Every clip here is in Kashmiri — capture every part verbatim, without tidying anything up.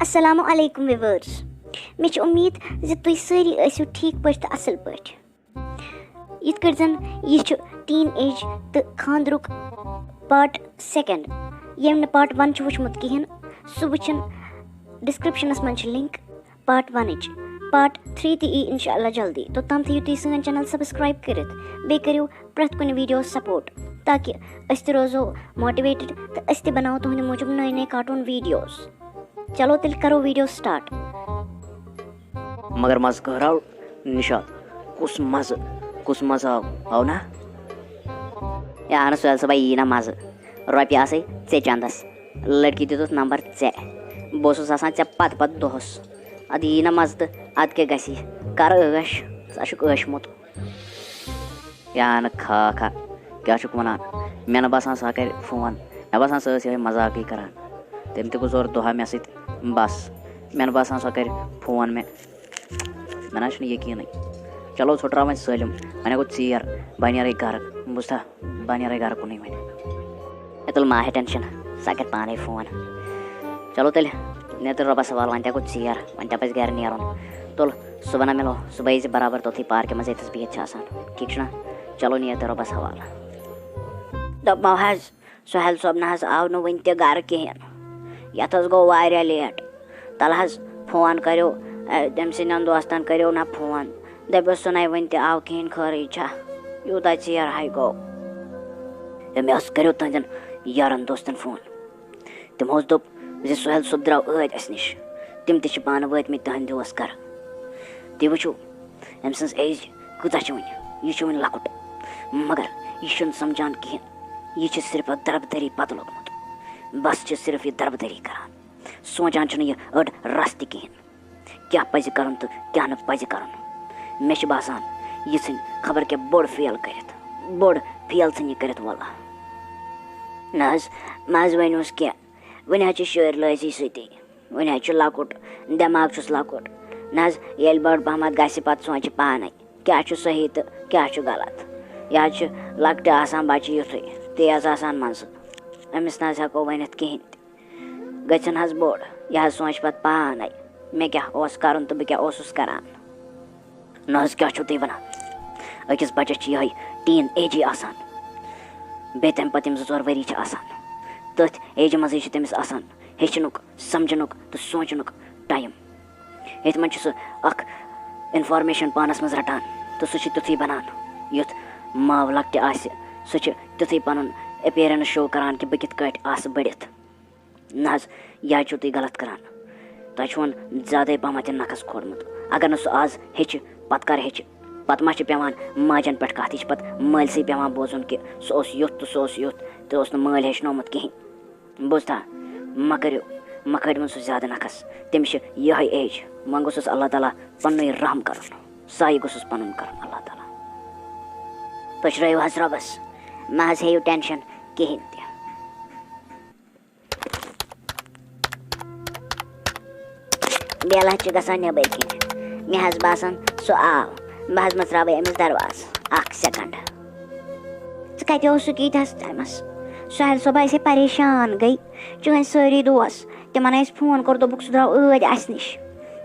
السلام علیکم ویورز، مےٚ چھِ اُمید زِ تُہۍ سٲری ٲسِو ٹھیٖک پٲٹھۍ تہٕ اَصٕل پٲٹھۍ۔ یِتھ کٲٹھۍ زَن یہِ چھُ ٹیٖن ایج تہٕ خانٛدرُک پارٹ سیکنڈ، ییٚمۍ نہٕ پارٹ ون چھُ وٕچھمُت کِہیٖنۍ، سُہ وٕچھِن، ڈسکرپشنس منٛز چھِ لِنک پارٹ ونٕچ۔ پارٹ تھری تہِ یی انشاءاللہ جلدی، توٚتام تھٲیِو تُہۍ سٲنۍ چینل سبسکرایب کٔرِتھ، بیٚیہِ کٔرِو پرٛٮ۪تھ کُنہِ ویٖڈیوَس سپورٹ، تاکہِ أسۍ تہِ روزو موٹیویٹڈ تہٕ أسۍ تہِ بناوو تُہٕنٛدِ موٗجوٗب نٔے نٔے کارٹوٗن ویٖڈیوز۔ چلو تیٚلہِ کرو ویٖڈیو سٹارٹ۔ مگر مزٕ کر آو نِشاط، کُس مزٕ، کُس مزٕ آو، آو نا؟ ہے اہن سہیل صٲبا، یی نا مزٕ، رۄپیہِ آسے ژےٚ چندس، لڑکی دیُتُتھ نمبر ژےٚ، بہٕ اوسُس آسان ژےٚ پتہٕ پتہٕ دۄہس، ادٕ یی نا مزٕ تہٕ ادٕ کیٛاہ گژھی، کر عٲش، ژٕ آسُکھ عٲشمُت۔ یا نہٕ کھا کھا، کیٛاہ چھُکھ وَنان؟ مےٚ نہٕ باسان سۄ کَرِ فون۔ مےٚ باسان سۄ ٲس یِہوٚے مذاقٕے کَران۔ تٔمۍ تہِ گُزور دۄہا مےٚ سۭتۍ۔ بَس، مےٚ نہٕ باسان سۄ کَرِ فون مےٚ۔ مےٚ نہ حظ چھُنہٕ یقیٖنٕے۔ چلو، ژھٕٹراو وۄنۍ سٲلِم۔ وۄنۍ گوٚو ژیر۔ بہٕ نیرَے گَرٕ۔ بوٗزتھا؟ بہٕ نیرَے گَرٕ کُنُے وۄنۍ۔ مےٚ تُل ماہہِ ٹٮ۪نشَن۔ سۄ کَرِ پانَے فون۔ چلو تیٚلہِ، نیر تیٚلہِ رۄبَس حوالہٕ۔ وۄنۍ تہِ گوٚو ژیر۔ وۄنۍ تہِ پَزِ گَرِ نیرُن۔ تُل، صُبحن مِلو، صُبحٲے یی زِ برابر توٚتھُے پارکہِ منٛز، ییٚتھَس بِہِتھ چھِ آسان۔ ٹھیٖک چھُنہ؟ چلو نِیِو تُہۍ رۄبَس حوالہٕ۔ دوٚپمو حظ، سُہیل صٲب نہ حظ آو نہٕ وٕنہِ تہِ گَرٕ کِہیٖنۍ۔ یَتھ حظ گوٚو واریاہ لیٹ۔ تَلہٕ حظ فون کٔرِو، اَ، تٔمۍ سٕنٛدٮ۪ن دوستَن کٔرِو نہ فون۔ دٔپِو سُہ نَے وٕنہِ تہِ آو کِہیٖنۍ، خٲرٕے چھا؟ یوٗتاہ ژیر ہَے گوٚو۔ ہے، مےٚ حظ کٔرِو تُہٕنٛدٮ۪ن یارَن دوستَن فون۔ تِمو حظ دوٚپ زِ سُہیل صٲب درٛاو ٲدۍ اَسہِ نِش۔ تِم تہِ چھِ پانہٕ وٲتۍمٕتۍ تُہٕنٛدِ اوس گَرٕ۔ تُہۍ وٕچھِو، أمۍ سٕنٛز ایج کۭژاہ چھِ وٕنہِ؟ یہِ چھُ وٕنہِ لۄکُٹ۔ مگر یہِ چھُنہٕ سَمجھان کِہیٖنۍ۔ یہِ چھِ صرف اَتھ دربدٔری پَتہٕ لوٚگمُت۔ بَس چھِ صرف یہِ دربدٔری کَران۔ سونٛچان چھُنہٕ یہِ أڑ رَژھ تہِ کِہیٖنۍ۔ کیٛاہ پَزِ کَرُن تہٕ کیٛاہ نہٕ پَزِ کَرُن۔ مےٚ چھِ باسان، یہِ ژھٕنہِ خبر کیٛاہ بوٚڑ فیل کٔرِتھ۔ بوٚڑ فیل ژھٕنہِ یہِ کٔرِتھ وَلہٕ۔ نہ حظ، مہ حظ ؤنِوس کینٛہہ۔ وٕنہِ حظ چھِ شُرۍ لٲزی سۭتی۔ وٕنہِ حظ چھُ لۄکُٹ، دٮ۪ماغ چھُس لۄکُٹ۔ نہ حظ، ییٚلہِ بٔڑ پَہمَتھ گژھِ، پَتہٕ سونٛچہِ پانَے، کیٛاہ چھُ صحیح تہٕ کیٛاہ چھُ غلط۔ یہِ حظ چھُ لۄکٹہِ آسان بَچہِ یُتھُے، تیز آسان منٛزٕ۔ أمِس نہ حظ ہٮ۪کو ؤنِتھ کِہیٖنۍ تہِ۔ گٔژھِن حظ بوٚڑ، یہِ حظ سونٛچہِ پَتہٕ پانَے، مےٚ کیٛاہ اوس کَرُن تہٕ بہٕ کیٛاہ اوسُس کَران۔ نہ حظ، کیٛاہ چھِو تُہۍ وَنان؟ أکِس بَچَس چھِ یِہوٚے ٹیٖن ایجی آسان۔ بیٚیہِ تَمہِ پَتہٕ یِم زٕ ژور ؤری چھِ آسان، تٔتھۍ ایجہِ منٛزٕے چھِ تٔمِس آسان ہیٚچھنُک، سَمجھنُک تہٕ سونٛچنُک ٹایم۔ ییٚتہِ منٛز چھُ سُہ اَکھ اِنفارمیشَن پانَس منٛز رَٹان تہٕ سُہ چھُ تیُتھُے بَنان، یُتھ ماو لۄکٹہِ آسہِ۔ سُہ چھُ تیُتھُے پَنُن اپیرنس شو کَران کہِ بہٕ کِتھ کٲٹھۍ آسہٕ بٔڑِتھ۔ نہ حظ، یہِ حظ چھِو تُہۍ غلط کَران۔ تۄہہِ چھُون زیادَے پَہمَتھ یہِ نَکھَس کھولمُت۔ اگر نہٕ سُہ آز ہیٚچھِ، پَتہٕ کَر ہیٚچھِ؟ پَتہٕ ما چھِ پٮ۪وان ماجَن پٮ۪ٹھ کَتھ؟ یہِ چھِ پَتہٕ مٲلۍ سٕے پٮ۪وان بوزُن کہِ سُہ اوس یُتھ تہٕ سُہ اوس یُتھ، تہٕ اوس نہٕ مٲلۍ ہیٚچھنومُت کِہیٖنۍ۔ بوٗزتھا؟ مہ کٔرِو، مہ کھٲلِوُن سُہ زیادٕ نَکھَس۔ تٔمِس چھِ یِہوٚے ایج۔ وۄنۍ گوٚژھُس اللہ تعالیٰ پَننُے رحم کَرُن۔ سایہِ گوٚژھُس پَنُن کَرُن اللہ تعالیٰ۔ پٔشرٲیِو حظ رۄبَس۔ مہ حظ ہیٚیِو ٹٮ۪نشَن کِہیٖنۍ تہِ۔ بیلہٕ حظ چھِ گژھان نیٚبٕرۍ کِنۍ۔ مےٚ حظ باسان، سُہ آو۔ بہٕ حظ مٕژراوَے أمِس دروازٕ۔ اَکھ سیکنڈ۔ ژٕ کَتہِ اوسُکھ ییٖتِہَس ٹایمَس؟ سُہیل صٲب آسہِ ہے پریشان گٔے۔ چٲنۍ سٲری دوس، تِمَن آسہِ فون کوٚر، دوٚپُکھ، سُہ درٛاو ٲدۍ اَسہِ نِش۔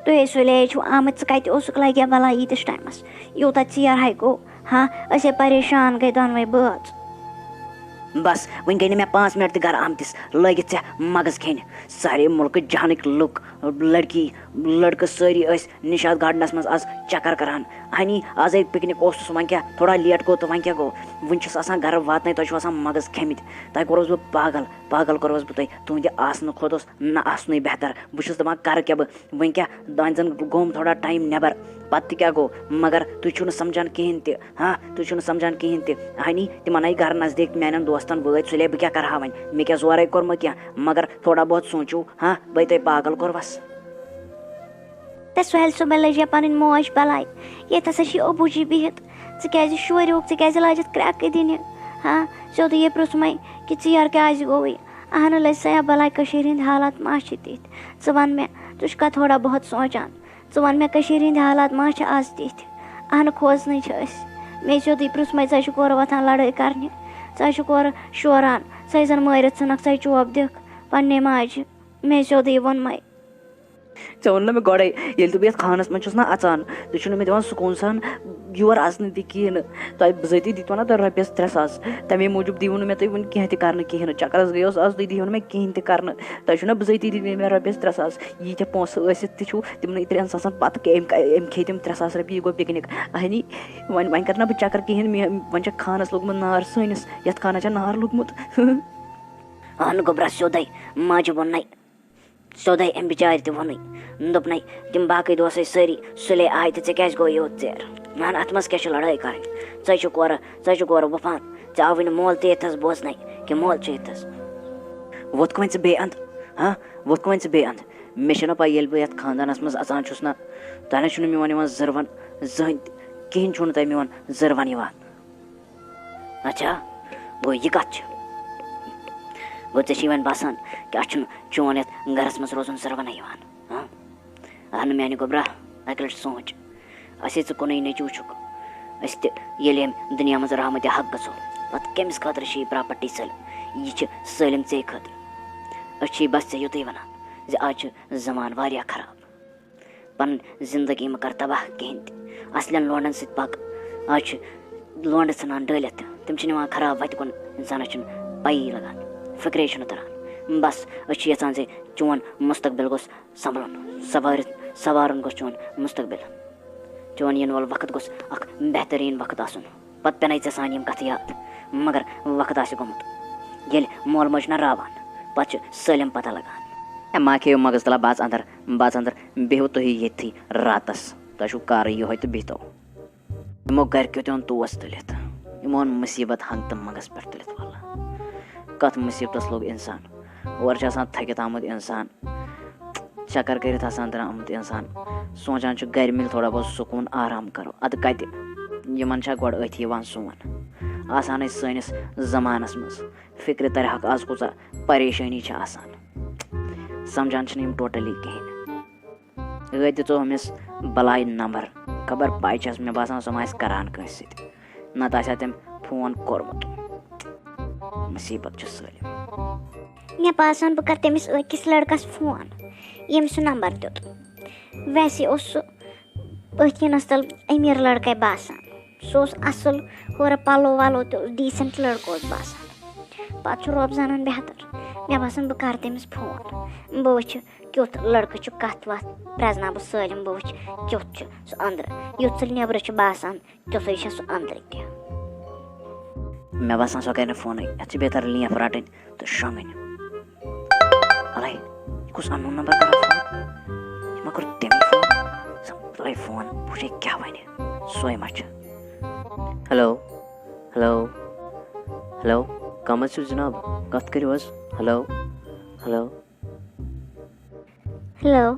تُہۍ ٲسِو لیٹ چھِو آمٕتۍ، ژٕ کَتہِ اوسُکھ لَگیا بَلاے ییٖتِس ٹایمَس؟ یوٗتاہ ژیر ہَے گوٚو۔ ہا، أسۍ ہے پریشان گٔے دۄنوَے بٲژ۔ بس، وۄنۍ گٔے نہٕ مےٚ پانٛژھ منٹ تہِ گرٕ آمتِس، لٲگِتھ ژےٚ مغز کھیٚنہِ۔ سارے مُلکہٕ جہانٕکۍ لُکھ، لڑکی، لڑکہٕ سٲری ٲسۍ نِشاط گارڈنس منٛز آز چکر کران۔ اہنی، آزے پکنک اوسُس، وۄنۍ کیٛاہ، تھوڑا لیٹ گوٚو تہٕ وۄنۍ کیٛاہ گوٚو؟ وُنہِ چھُس آسان گرٕ واتنَے، تۄہہِ چھُو آسان مغز کھیٚمٕتۍ۔ تۄہہِ کوٚروس بہٕ پاگل، پاگل کوٚروس بہٕ تۄہہِ۔ تُہنٛدِ آسنہٕ کھۄتہٕ اوس نہ آسنُے بہتر۔ بہٕ چھُس دپان، کرٕ کیٛاہ بہٕ؟ وۄنۍ کیٛاہ، وۄنۍ زن گوٚم تھوڑا ٹایم نٮ۪بر، پتہٕ تہِ کیٛاہ گوٚو؟ مگر تُہۍ چھِو نہٕ سمجھان کِہیٖنۍ تہِ، ہاں، تُہۍ چھِو نہٕ سمجھان کِہیٖنۍ تہِ۔ ہنی، تِمن آیہِ گرٕ نزدیٖک، میانٮ۪ن دوستن وٲتۍ، سُلے بہٕ کیٛاہ کرٕ ہا وۄنۍ؟ مےٚ کیٛاہ زورے کوٚرمُت کینٛہہ؟ مگر تھوڑا بہت سوٗنٛچِو، ہاں، بے تۄہہِ پاگل کوٚروس۔ تہٕ سُہیل صٲبن لٔج یا پنٕنۍ موج بلاے، ییٚتہِ ہسا چھِ ابوٗ جی بِہِتھ، ژٕ کیٛازِ شوریوکھ، ژٕ کیٛازِ لاجَتھ کرٛٮ۪کہٕ دِنہِ؟ ہاں، سیوٚدُے یے پرٛژھمَے کہِ ژیر کیٛازِ گوٚوُے؟ اہنہٕ لٔج سا یا بلاے، کٔشیٖرِ ہِنٛدۍ حالات ما چھِ تِتھۍ؟ ژٕ وَن مےٚ، ژٕ چھُکھا تھوڑا بہت سونٛچان؟ ژٕ وَن مےٚ، کٔشیٖرِ ہِنٛدۍ حالات ما چھِ آز تِتھۍ؟ اہنہٕ کھوژنٕے چھِ أسۍ۔ مےٚ سیوٚدُے پرٛژھمَے، ژٕ ہے چھُکھ اورٕ وۄتھان لڑٲے کرنہِ، ژٕ ہے چھُکھ اورٕ شوران، ژٕ ہے زَن مٲرِتھ ژھٕنَکھ، ژٕ ہے چوب دِکھ پنٛنہِ ماجہِ۔ مےٚ سیوٚدُے ووٚنمَے۔ ژےٚ ووٚن نہ مےٚ گۄڈَے، ییٚلہِ تہِ بہٕ یَتھ خانَس منٛز چھُس نہ اَژان، تُہۍ چھُو نہٕ مےٚ دِوان سُکوٗن سان یور اَژنہٕ تہِ کِہیٖنۍ نہٕ۔ تۄہہِ بِذٲتی دِتوٕ نہ تۄہہِ رۄپیَس ترٛےٚ ساس، تَمے موٗجوٗب دیٖوٕ نہٕ مےٚ تُہۍ وٕنہِ کینٛہہ تہِ کَرنہٕ کِہیٖنۍ نہٕ۔ چَکرَس گٔیوس آز، تُہۍ دیٖوٕ نہٕ مےٚ کِہیٖنۍ تہِ کَرنہٕ۔ تۄہہِ چھُو نہ بِذٲتی دِتۍ مےٚ رۄپیَس ترٛےٚ ساس، ییٖتیٛاہ پونٛسہٕ ٲسِتھ تہِ چھُو تِمنٕے ترٛٮ۪ن ساسَن پَتہٕ کیٛاہ أمۍ کیٛاہ، أمۍ کھیٚیہِ تِم ترٛےٚ ساس رۄپیہِ، یہِ گوٚو پِکنِک۔ اَہنی، وۄنۍ، وۄنۍ کَرٕ نہ بہٕ چَکر کِہیٖنۍ، مےٚ، وۄنۍ چھےٚ خانَس لوٚگمُت نار سٲنِس، یَتھ خانَس چھےٚ نار لوٚگمُت۔ اہن گوٚبرا، سیوٚدُے، ماجہِ ووٚننَے، سیوٚدُے أمۍ بِچارِ تہِ ووٚنُے۔ دوٚپنَے، تِم باقٕے دوسَے سٲری سُلے آے تہٕ ژےٚ کیٛازِ گوٚو یوٗت ژیر؟ نہ، نہ، اَتھ منٛز کیٛاہ چھِ لڑٲے کَرٕنۍ؟ ژٕ چھُکھ اورٕ، ژٕ چھُکھ اورٕ وۄپان، ژےٚ آوٕے نہٕ مول تہِ ییٚتھَس بوزنَے کہِ مول چھُ ییٚتھَس۔ ووٚتھ وۄنۍ ژٕ بیٚیہِ اَنٛد، ہاں؟ ووٚتھ وۄنۍ ژٕ بیٚیہِ اَنٛد۔ مےٚ چھَنہ پَے، ییٚلہِ بہٕ یَتھ خاندانَس منٛز اَژان چھُس نہ، تۄہہِ نہ چھُنہٕ میون یِوان زٕروَن زٕہٕنۍ تہِ، کِہیٖنۍ چھُنہٕ تۄہہِ میون زٕروَن یِوان۔ اچھا، گوٚو یہِ کَتھ چھِ؟ گوٚو ژےٚ چھِ وۄنۍ باسان کہِ اَسہِ چھُنہٕ چون یَتھ گَرَس منٛز روزُن زٕروَنَے یِوان، ہاں؟ اہن میٛانہِ گوٚبرا، اَکہِ لَٹہِ سونٛچ، اَسے ژٕ کُنُے نیٚچوٗ چھُکھ، أسۍ تہِ ییٚلہِ ییٚمہِ دُنیا منٛز رحمتِ حق گژھو، پَتہٕ کٔمِس خٲطرٕ چھِ یہِ پراپرٹی ژٔلۍ؟ یہِ چھِ سٲلِم ژےٚ خٲطرٕ۔ أسۍ چھِ بَس ژےٚ یُتُے وَنان زِ آز چھُ زمانہٕ واریاہ خراب۔ پنٕنۍ زندگی مہٕ کر تباہ کِہیٖنۍ تہِ۔ اصلٮ۪ن لونڈن سۭتۍ پک۔ آز چھِ لونڈٕ ژھٕنان ڈٲلِتھ تہِ۔ تِم چھِ نِوان خراب وتہِ کُن۔ انسانس چھُنہٕ پیی لگان، فکرے چھُنہٕ تران۔ بس، أسۍ چھِ یژھان زِ چون مستقبل گوٚژھ سنبھلُن، سوارِ-، سوارُن گوٚژھ چون مستقبل۔ چون یِنہٕ وول وقت گوٚژھ اکھ بہترین وقت آسُن۔ پتہٕ پٮ۪نے ژےٚ سانہِ یِم کتھٕ یاد، مگر وقت آسہِ گوٚمُت۔ ییٚلہِ مول موج نہ راوان، پتہٕ چھُ سٲلِم پتہ لگان۔ اے ما کھیٚیِو مغز تلا، بہٕ اژٕ اندر، بہٕ اژٕ اندر، بِہِو تُہی ییٚتھی راتس، تۄہہِ چھُو کارٕے یِہوٚے تہٕ بِہتو۔ یِمو گرِکیو تہِ اوٚن توس تُلِتھ، یِمو اوٚن مُصیبت ہنٛگ تہٕ منٛگس پٮ۪ٹھ تُلِتھ۔ واللہ، کتھ مُصیبتس لوٚگ انسان؟ اورٕ چھُ آسان تھٔکِتھ آمُت انسان، چکر کٔرِتھ آسان درٛامُت انسان، سونٛچان چھُ گرِ مِلہِ تھوڑا بہت سکوٗن، آرام کرو۔ ادٕ کتہِ؟ یِمن چھا گۄڈٕ أتھۍ یِوان سون؟ آسان ٲسۍ سٲنِس زمانس منٛز، فکرِ ترِ ہاکھ آز کۭژاہ پریشٲنی چھِ آسان۔ سمجھان چھِنہٕ یِم totally کِہیٖنۍ۔ أتۍ دِژو أمِس بلاے نمبر، خبر پاے چھس، مےٚ باسان سۄ ما آسہِ کران کٲنٛسہِ سۭتۍ، نتہٕ آسہِ ہا تٔمۍ فون کوٚرمُت۔ مصیبت چھِ سٲلِم۔ مےٚ باسان بہٕ کرٕ تٔمِس أکِس لڑکس فون، ییٚمۍ سُہ نمبر دیُت۔ ویسے اوس سُہ أتھۍ یِنس تل أمیٖر لڑکے باسان۔ سُہ اوس اصل، ہورٕ پلو ولو تہِ اوس decent لڑکہٕ اوس باسان۔ پتہٕ چھُ رۄب زانان بہتر۔ مےٚ باسان بہٕ کرٕ تٔمِس فون، بہٕ وٕچھٕ کیُتھ لڑکہٕ چھُ، کتھ وتھ پرزناو بہٕ سٲلِم، بہٕ وٕچھٕ کیُتھ چھُ سُہ أنٛدرٕ۔ یُتھ سُہ نیبرٕ چھُ باسان، تیُتھُے چھُ سُہ أنٛدرٕ تہِ۔ مےٚ باسان سۄ کرِ نہٕ فونٕے، یتھ چھِ بہتر لینٛف رٹٕنۍ تہٕ شۄنٛگٕنۍ۔ الے، یہِ کُس unknown نمبر کران فون؟ یہِ ما کوٚر تٔمی فون؟ سا، الے فون، بہٕ وٕچھے کیٛاہ ونہِ۔ سۄے ما چھِ؟ ہیلو، ہیلو، ہیلو، کم حظ چھِو جناب؟ کتھ کٔرِو حظ۔ Hello, hello. ہیلو،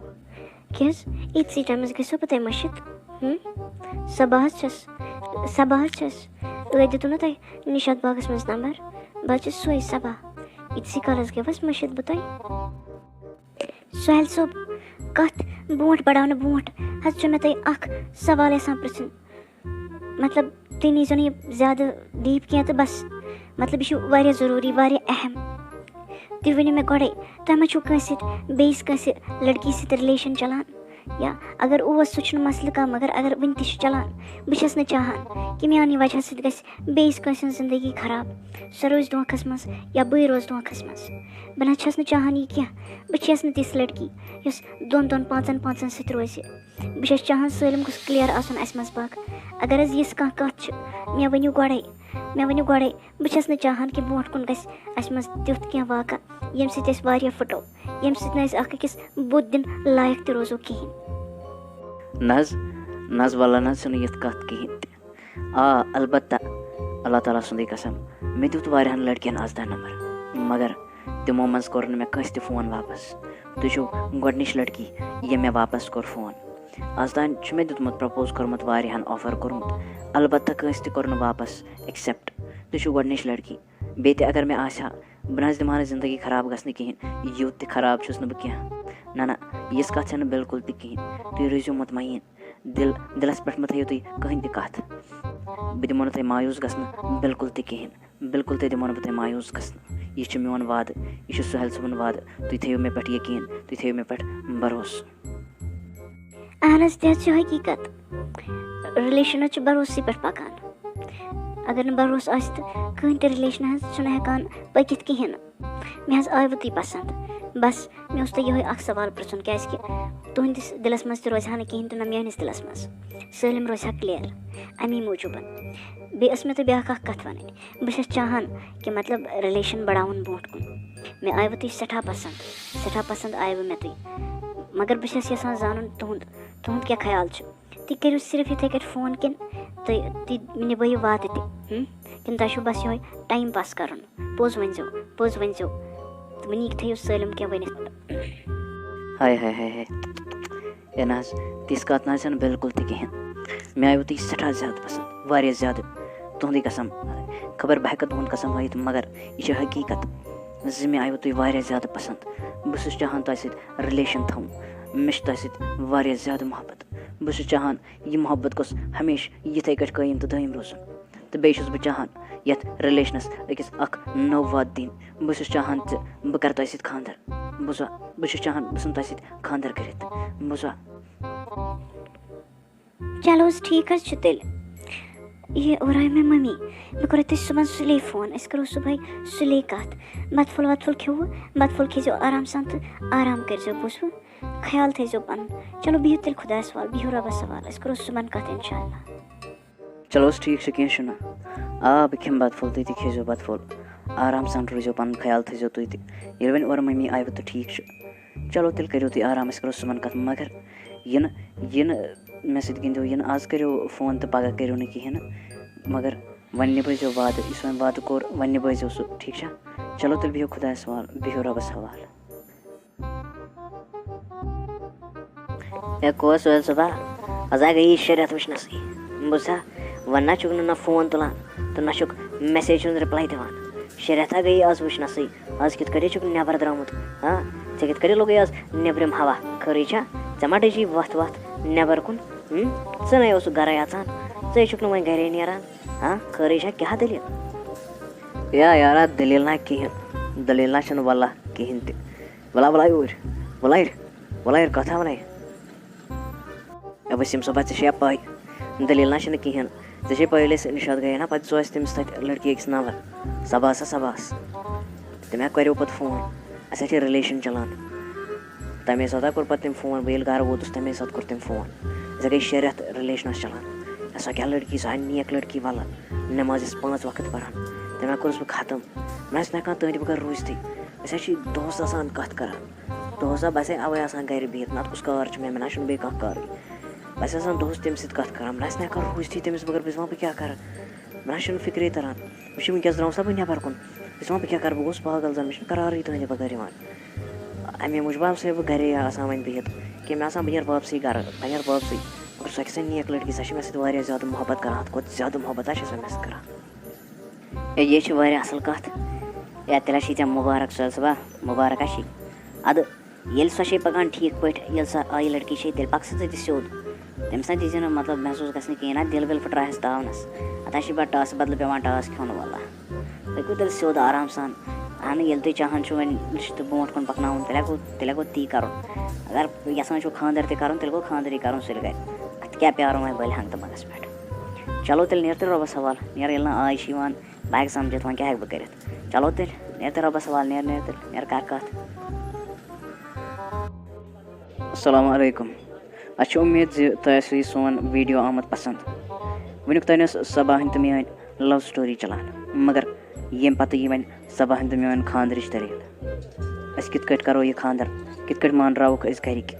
کیٛاہ حظ؟ ییٖتسٕے ٹایمس گژھو بہٕ تۄہہِ مٔشِتھ؟ ہُم؟ صبا حظ چھَس، صبا حظ چھَس۔ أتۍ دیُتوٕ نہ تۄہہِ نِشاط باغس منٛز نمبر؟ بہٕ حظ چھَس سۄے صبا۔ ییٖتسٕے کالس گٔیوٕ حظ مٔشِتھ بہٕ تۄہہِ؟ سُہیل صٲب، کتھ برونٛٹھ بڑاونہٕ برونٛٹھ حظ چھُ مےٚ تۄہہِ اکھ سوال یژھان پرژھُن۔ مطلب، تُہۍ نیٖزیو نہٕ یہِ زیادٕ deep کینٛہہ تہٕ بس۔ مطلب، یہِ چھُ واریاہ ضروٗری، واریاہ اہم۔ تُہۍ ؤنِو مےٚ گۄڈَے، تۄہہِ ما چھُو کٲنٛسہِ سۭتۍ، بیٚیِس کٲنٛسہِ لڑکی سۭتۍ relation چلان؟ یا اگر اوس، سُہ چھُنہٕ مسلہٕ کانٛہہ، مگر اگر وٕنہِ تہِ چھُ چلان، بہٕ چھَس نہٕ چاہان کہِ میٛانہِ وجہ سۭتۍ گژھِ بیٚیِس کٲنٛسہِ ہٕنٛز زندگی خراب، سۄ روزِ دھوکھَس منٛز یا بٕے روزٕ دھوکھَس منٛز۔ بہٕ نہ چھَس نہٕ چاہان یہِ کینٛہہ۔ بہٕ چھَس نہٕ تِژھ لڑکی یۄس دۄن دۄن پانٛژَن پانٛژَن سۭتۍ روزِ۔ بہٕ چھَس چاہان سٲلِم گوٚژھ clear آسُن اَسہِ منٛز باقٕے۔ اگر حظ یِژھ کانٛہہ کَتھ چھِ، مےٚ ؤنِو گۄڈَے، مےٚ ؤنِو گۄڈَے۔ بہٕ چھَس نہٕ چاہان کہِ برونٛٹھ کُن گژھِ اَسہِ منٛز تیُتھ کینٛہہ واقعہ، ییٚمہِ سۭتۍ أسۍ واریاہ پھٕٹو، ییٚمہِ سۭتۍ نہٕ أسۍ اَکھ أکِس بُتھ دِنہٕ لایق تہِ روزو کِہیٖنۍ۔ نہ حظ، نہ حظ، وَللہ نہ حظ چھُنہٕ یِژھ کَتھ کِہیٖنۍ تہِ۔ آ، البتہ، اللہ تعالیٰ سُنٛدٕے قسم، مےٚ دیُت واریاہَن لڑکِیَن آز تام نمبر، مگر تِمو منٛز کوٚر نہٕ مےٚ کٲنٛسہِ تہِ فون واپس۔ تُہۍ چھِو گۄڈٕنِچ لڑکی، ییٚمۍ مےٚ واپس کوٚر فون۔ آز تام چھُ مےٚ دیُتمُت، propose کوٚرمُت، واریاہَن offer کوٚرمُت، البتہ کٲنٛسہِ تہِ کوٚر نہٕ واپس accept۔ تُہۍ چھِو گۄڈٕنِچ لڑکی۔ بیٚیہِ تہِ اگر مےٚ آسہِ ہا، بہٕ نہ حظ دِمہٕ ہا نہٕ زندگی خراب گژھنہٕ کِہیٖنۍ۔ یوٗت تہِ خراب چھُس نہٕ بہٕ کینٛہہ۔ نہ، نہ، یِژھ کَتھ چھَنہٕ بِلکُل تہِ کِہیٖنۍ۔ تُہۍ روٗزِو مطمئن۔ دِل، دِلَس پٮ۪ٹھ مہٕ تھٲیِو تُہۍ کٕہٕنۍ تہِ کَتھ۔ بہٕ دِمو نہٕ تۄہہِ مایوٗس گژھنہٕ بِلکُل تہِ کِہیٖنۍ۔ بِلکُل تہِ دِمو نہٕ بہٕ تۄہہِ مایوٗس گژھنہٕ۔ یہِ چھُ میون وعدٕ، یہِ چھُ سُہیل صٲبُن وعدٕ۔ تُہۍ تھٲیِو مےٚ پٮ۪ٹھ یقیٖن، تُہۍ تھٲیِو مےٚ پٮ۪ٹھ بھروسہٕ۔ اہن حظ، تہِ حظ چھِ حقیٖقت۔ رِلیشَن حظ چھُ بھروسٕے پٮ۪ٹھ پَکان۔ اگر نہٕ بھروسہٕ آسہِ، تہٕ کٕہٕنۍ تہِ رِلیشَن حظ چھُنہٕ ہٮ۪کان پٔکِتھ کِہیٖنۍ نہٕ۔ مےٚ حظ آیوٕ تُہۍ پَسنٛد۔ بَس، مےٚ اوس تۄہہِ یِہوٚے اَکھ سوال پِرٛژھُن، کیٛازِکہِ تُہٕنٛدِس دِلَس منٛز تہِ روزِ ہا نہٕ کِہیٖنۍ تہٕ نہ میٛٲنِس دِلَس منٛز۔ سٲلِم روزِ ہا clear۔ اَمی موٗجوٗبَن۔ بیٚیہِ ٲس مےٚ تۄہہِ بیٛاکھ اَکھ کَتھ وَنٕنۍ۔ بہٕ چھَس چاہان کہِ، مطلب، رِلیشَن بَڑاوُن برونٛٹھ کُن۔ مےٚ آیوٕ تُہۍ سٮ۪ٹھاہ پَسنٛد، سٮ۪ٹھاہ پَسنٛد آیوٕ مےٚ تُہۍ۔ مگر بہٕ چھَس یَژھان زانُن تُہُنٛد، تُہُنٛد کیٛاہ خیال چھُ؟ تُہۍ کٔرِو صرف یِتھَے کٲٹھۍ فون کِنہٕ تُہۍ، تُہۍ نِبٲیِو وعدٕ تہِ؟ ہُم؟ کِنہٕ تۄہہِ چھُو بَس یِہوٚے time pass کَرُن؟ پوٚز ؤنۍزیو، پوٚز ؤنۍزیو۔ تہٕ وٕنیُک تھٲیِو سٲلِم کینٛہہ ؤنِتھ۔ ہاے، ہاے، ہاے، ہاے۔ ہے نہ حظ، تِژھ کَتھ نہ حظ چھَنہٕ بِلکُل تہِ کِہیٖنۍ۔ مےٚ آیوٕ تُہۍ سٮ۪ٹھاہ زیادٕ پَسنٛد، واریاہ زیادٕ۔ تُہُنٛدُے قسم، خبر بہٕ ہٮ۪کہٕ تُہُنٛد قسم وٲیِتھ، مگر یہِ چھِ حقیٖقت زِ مےٚ آیوٕ تُہۍ واریاہ زیادٕ پَسنٛد۔ بہٕ چھُس چاہان تۄہہِ سۭتۍ relation تھاوُن۔ مےٚ چھِ تۄہہِ سۭتۍ واریاہ زیادٕ محبت۔ بہٕ چھُس چاہان یہِ محبت گوٚژھ ہمیشہِ یِتھَے کٲٹھۍ قٲیِم تہٕ دٲیِم روزُن۔ تہٕ بیٚیہِ چھُس بہٕ چاہان یَتھ رِلیشنَس أکِس اَکھ نٔو وَتھ دِنۍ۔ بہٕ چھُس چاہان زِ بہٕ کَرٕ تۄہہِ سۭتۍ خانٛدَر۔ بوٗزوا؟ بہٕ چھُس چاہان بہٕ ژھٕنہٕ تۄہہِ سۭتۍ خانٛدَر کٔرِتھ۔ بوٗزوا؟ چلو حظ، ٹھیٖک حظ چھُ تیٚلہِ۔ یہِ اورٕ آے مےٚ مٔمی۔ مےٚ کوٚر تۄہہِ صُبحن سُلے فون، أسۍ کَرو صُبحٲے سُلے کَتھ۔ بَتہٕ پھوٚل وَتہٕ پھوٚل کھیوٚوٕ، بَتہٕ پھوٚل کھیٚزیو آرام سان تہٕ آرام کٔرۍزیو، بوٗزوٕ؟ خیال تھٲیزیو پَنُن۔ چلو، بِہِو تیٚلہِ خۄدایَس حوال، بِہِو رۄبَس حوال، أسۍ کَرو صُبحن کَتھ اِنشاء اللہ۔ چلو حظ، ٹھیٖک چھُ، کینٛہہ چھُنہٕ۔ آ، بہٕ کھٮ۪مہٕ بَتہٕ پھوٚل، تُہۍ تہِ کھیٚزیو بَتہٕ پھوٚل۔ آرام سان روٗزیو، پَنُن خیال تھٲیزیو تُہۍ تہِ۔ ییٚلہِ وۄنۍ اورٕ مٔمی آیہِ تہٕ ٹھیٖک چھُ۔ چلو، تیٚلہِ کٔرِو تُہۍ آرام، أسۍ کَرو صُبحن کَتھ۔ مگر یِنہٕ، یِنہٕ مےٚ سۭتۍ گِنٛدِو، یِنہٕ آز کٔرِو فون تہٕ پَگاہ کٔرِو نہٕ کِہیٖنۍ نہٕ۔ مگر وۄنۍ نِبٲیزیو وعدٕ، یُس وۄنۍ وعدٕ کوٚر، وۄنۍ نِبٲیزیو سُہ، ٹھیٖک چھا؟ چلو، تیٚلہِ بِہِو خۄدایَس حوال، بِہِو رۄبَس حوال۔ ہے کۄس سُہیل صٲبا، آز ہا گٔیی شےٚ رٮ۪تھ وٕچھنَسٕے۔ بوٗزتھا، وۄنۍ نہ چھُکھ نہٕ نہ فون تُلان تہٕ نہ چھُکھ message ہُنٛد reply دِوان۔ شےٚ رٮ۪تھ ہا گٔیی آز وٕچھنَسٕے۔ آز کِتھ کٲٹھۍ چھُکھ نٮ۪بر درٛامُت؟ ہاں، ژےٚ کِتھ کٲٹھۍ لوٚگُے آز نیٚبرِم ہوا؟ خٲرٕے چھا؟ ژےٚ ما ڈٔجی وَتھ وَتھ نٮ۪بر کُن؟ ہُم؟ ژٕ نے اوسُکھ گَرَے اژان، ژٕ ہے چھُکھ نہٕ وۄنۍ گَرے نیران۔ ہاں، خٲرٕے چھا؟ کیٛاہ دٔلیٖل؟ یا یارا، دٔلیٖل نہ کِہیٖنۍ، دٔلیٖل نہ چھَنہٕ واللہ کِہیٖنۍ تہِ۔ وَلا، وَلا یوٗرۍ، وَلا یوٗرۍ، وَلا یوٗرۍ، کَتھ ہا وَنَے؟ اے وسیٖم صٲبا، ژےٚ چھےٚ پَے، دٔلیٖل نہ چھَنہٕ کِہیٖنۍ۔ ژےٚ چھےٚ پَے، ییٚلہِ أسۍ نِشاط گٔیے نہ، پَتہٕ دِژو اَسہِ تٔمِس تَتہِ لٔڑکی أکِس نمبر، صباحس ہا صباحس۔ تٔمۍ ہا کَریو پَتہٕ فون، اَسہِ ہا چھِ relation چَلان۔ تَمے ساتہٕ ہا کوٚر پَتہٕ تٔمۍ فون، بہٕ ییٚلہِ گَرٕ ووتُس، تَمے ساتہٕ کوٚر تٔمۍ فون۔ أسۍ ہا گٔے شےٚ رٮ۪تھ relationس چَلان۔ سۄ کیٛاہ لٔڑکی، سۄ ہا نیک لٔڑکی وَلہٕ، نٮ۪ماز ٲس پانٛژھ وقت پَران۔ تٔمۍ ہا کوٚرُس بہٕ ختم۔ مےٚ ٲسۍ نہٕ ہٮ۪کان تٔہٕنٛدِ بغٲر روٗزتھٕے۔ أسۍ حظ چھِ دۄہَس آسان کَتھ کَران۔ دۄہَس آسان بَسے اَوَے آسان گَرِ بِہِتھ، نَتہٕ کُس کار چھُ مےٚ، مےٚ نہ چھُنہٕ بیٚیہِ کانٛہہ کارٕے۔ بَس آسان دۄہَس تٔمِس سۭتۍ کَتھ کَران، مےٚ نہ آسہِ نہ ہٮ۪کان روٗزتھٕے تٔمِس بغٲر، بہٕ چھُس وَنان بہٕ کیٛاہ کَرٕ؟ مےٚ نہ چھُنہٕ فِکرے تَران۔ وٕچھ، وٕنکٮ۪س درٛاوُس ہا بہٕ نٮ۪بَر کُن، بہٕ چھُس وَنان بہٕ کیٛاہ کَرٕ، بہٕ گوٚوُس پاگل زَن، مےٚ چھُنہٕ قرارٕے تُہٕنٛدِ بغٲر یِوان۔ اَمے موٗجوٗب آسہٕ ہا بہٕ گَرے آسان وۄنۍ بِہِتھ، کہِ مےٚ آسان بہٕ نیرٕ واپسٕے گَرٕ، بہٕ نیرٕ واپسٕے۔ مگر سۄ کیٛاہ سا نیک لٔڑکی، سۄ چھِ مےٚ سۭتۍ واریاہ زیادٕ محبت کَران، حدٕ کھۄتہٕ زیادٕ محبت حظ چھِ سۄ مےٚ سۭتۍ کَران۔ ہے، یہِ چھِ واریاہ اَصٕل کَتھ۔ ہے، تیٚلہِ ہا چھِ ژےٚ مُبارک، سُہیل صٲبا، مُبارک ہا چھِ۔ اَدٕ ییٚلہِ سۄ چھے پَکان ٹھیٖک پٲٹھۍ، ییٚلہِ سۄ آیہِ لٔڑکی چھے، تیٚلہِ پَک سا ژٕ تہِ سیوٚد۔ تٔمِس نہ دیٖزِ نہٕ، مطلب، محسوٗس گژھنہٕ کِہیٖنۍ، نہ دِل وِل پھٕٹراوٮ۪س تاونَس۔ اَتھ ہا چھِ پَتہٕ ٹاسہٕ بدلہٕ پٮ۪وان ٹاس کھیوٚن، واللہ۔ پٔکِو تیٚلہِ سیوٚد آرام سان۔ اَہنُو، ییٚلہِ تُہۍ چاہان چھُو وۄنۍ رِشتہٕ برونٛٹھ کُن پَکناوُن، تیٚلہِ ہا گوٚو، تیٚلہِ ہا گوٚو تی کَرُن۔ اگر یَژھان چھُو خانٛدَر تہِ کَرُن، تیٚلہِ گوٚو خانٛدرٕے کَرُن سُلہِ گَرِ۔ اَتھ کیٛاہ پیٛارو وۄنۍ بٔلۍ ہنٛگتہٕ منٛگَس پٮ۪ٹھ؟ چلو تیٚلہِ نیر تیٚلہِ رۄبَس حوالہٕ، نیر ییٚلہِ نہٕ آے چھِ یِوان، بہٕ ہٮ۪کہٕ سَمجھِتھ وۄنۍ کیٛاہ ہٮ۪کہٕ بہٕ کٔرِتھ۔ چلو تیٚلہِ نیر تیٚلہِ رۄبَس حوالہٕ، نیر، نیر تیٚلہِ، نیر کَر کَتھ۔ السلام علیکم۔ اَسہِ چھِ اُمید زِ تۄہہِ آسِوٕ یہِ سون video آمُت پَسنٛد۔ وٕنیُک تام ٲس صبا ہٕنٛدۍ تہٕ میٛٲنۍ love story چَلان، مگر ییٚمہِ پَتہٕ یہِ وۄنۍ صبا ہٕنٛدۍ تہٕ میٛٲنۍ خانٛدرٕچ تٲریٖخ، أسۍ کِتھ کٲٹھۍ کَرو یہِ خانٛدَر، کِتھ کٲٹھۍ مانراووکھ أسۍ گَرِکۍ۔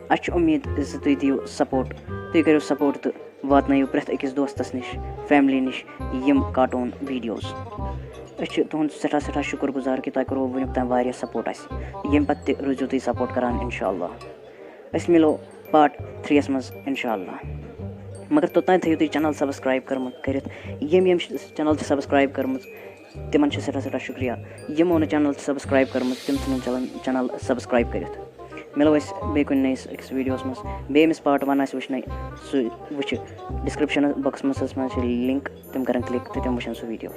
اَسہِ چھِ اُمید زِ تُہۍ دِیِو support، تُہۍ کٔرِو support تہٕ واتنٲیِو پرٛٮ۪تھ أکِس دوستَس نِش، family نِش یِم cartoon videos۔ أسۍ چھِ تُہُنٛد سٮ۪ٹھاہ، سٮ۪ٹھاہ شُکُر گُزار کہِ تۄہہِ کوٚروٕ وٕنیُک تام واریاہ support اَسہِ۔ ییٚمہِ پَتہٕ تہِ روٗزِو تُہۍ support کَران، اِنشاء اللہ۔ أسۍ مِلو part three یَس منٛز، اِنشاء اللہ۔ مگر توٚتام تھٲیِو تُہۍ channel subscribe کٔرمٕژ کٔرِتھ۔ یِم، یِم channel چھِ subscribe کٔرمٕژ، تِمَن چھِ سٮ۪ٹھاہ، سٮ۪ٹھاہ شُکریہ۔ یِمو نہٕ channel چھِ subscribe کٔرمٕژ، تِم ژھٕنن چلن channel subscribe کٔرِتھ۔ مِلو أسۍ بیٚیہِ کُنہِ نٔیِس أکِس videoس منٛز۔ بیٚیہِ ییٚمِس part one آسہِ وٕچھنَے، سُہ وٕچھِ۔ Description boxس منٛز چھِ link، تِم کَرَن click تہٕ تِم وٕچھَن سُہ video۔